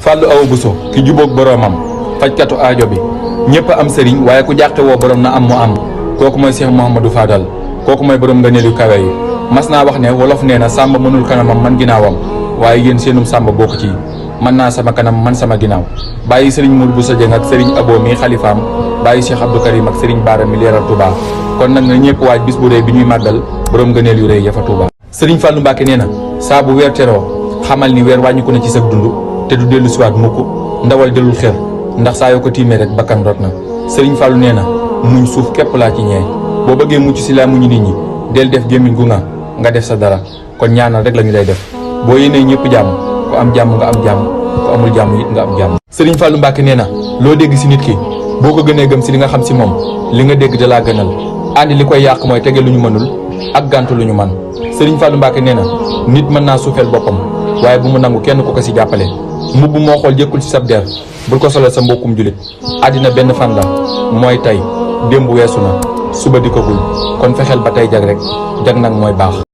Fallou Awa Bousso ki jubóog boroomam fajkatu aajo bi ñëpp am sëriñ waaye ku jàqe woo borom na am mu am kooku mooy Cheikh Mouhamadou Fadal kooku mooy borom nga neelu kawe yi mas naa wax ne wolof nee na sàmba mënul kanamam man ginnaawam waaye yéen seenum sàmba bokk ci mën naa sama kanam man sama ginnaaw bàyyi sëriñ Mour Bousso Dieng ak sëriñ Abo mi xalifaam bàyyi Cheikh Abdou Karim ak sëriñ Baara mi leeral Touba kon nag na ñëpp waaj bis bu rëy bi ñuy màggal borom nga neel yu rëy ya fa Touba. sëriñ Fallou Mbacke nee na saa bu weer teroo xamal ni weer wàññiku na ci sa dund te du dellu siwaat mukk ndawal delul xër ndax saa yoo ko tiimee rek bakkan rot na sëriñ Fallou nee na muñ suuf képp laa ci ñeey boo bëggee mucc si laa muñu nit ñi del def gémmiñ gu nga def sa dara kon ñaanal rek la ñu lay def boo yéenee ñëpp jàmm ku am jàmm nga am jàmm ku amul jàmm it nga am jàmm. sëriñ Fallou Mbacke nee na loo dégg si nit ki boo ko gënee gëm si li nga xam si moom li nga dégg da laa gënal àndi li koy yàq mooy tege lu ñu mënul ak gàntu lu ñu man sëriñ Fallou Mbacke nee na nit mën naa suufeel boppam waaye bu mu nangu kenn ku ko si jàppale mbubb moo xool jëkkul ci sab der bul ko solal sa mbokkum julit àddina benn fan la mooy tey démb weesu na suba di ko gul kon fexeel ba tey jag rek jag nag mooy baax.